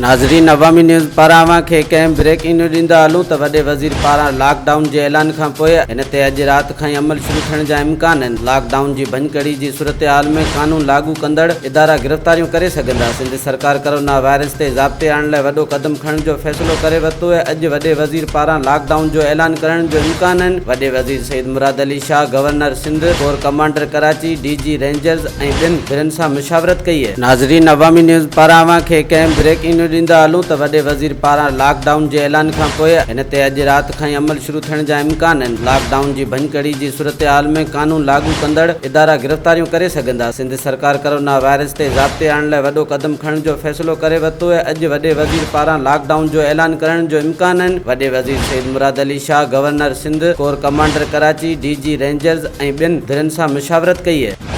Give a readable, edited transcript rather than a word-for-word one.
ناظرين عوامي نيوز پاران اوهان کي هڪ اهم بريڪنگ نيوز ڏيندا هلون ته وڏي وزير پاران لاڪ ڊائون جي اعلان کان پوء هن تي اڄ رات کان ئي عمل شروع ٿيڻ جا امڪان آهن. لاڪ ڊائون جي ڀڃڪڙي جي صورتحال ۾ قانون لاڳو ڪندڙ ادارا گرفتاريون ڪري سگهندا. سنڌ سرڪار ڪرونا وائرس تي ضابطي آڻڻ لاء وڏو قدم کڻڻ جو فيصلو ڪري ورتو آهي. اڄ وڏي وزير پاران لاڪ ڊائون جو اعلان ڪرڻ جو امڪان آهن. وڏي وزير Syed Murad Ali Shah, governor Sindh, corps commander Karachi, D G rangers ۽ ٻين ڌرين سان مشاورت ڪئي. ناظرين عوامي نيوز پاران اوهان کي هڪ اهم بريڪنگ نيوز ڏيندا هلون ته وڏي وزير پاران لاڪ ڊائون جي اعلان کان پوء هن تي اڄ رات کان ئي عمل شروع ٿيڻ جا امڪان آهن. لاڪ ڊائون جي ڀڃڪڙي جي صورتحال ۾ قانون لاڳو ڪندڙ ادارا گرفتاريون ڪري سگهندا. سنڌ سرڪار ڪرونا وائرس تي ضابطي آڻڻ لاء وڏو قدم کڻڻ جو فيصلو ڪري ورتو آهي. اڄ وڏي وزير پاران لاڪ ڊائون جو اعلان ڪرڻ جو امڪان آهن. وڏي وزير Syed Murad Ali Shah, governor Sindh, corps commander Karachi, D G rangers ۽ ٻين ڌرين سان مشاورت ڪئي.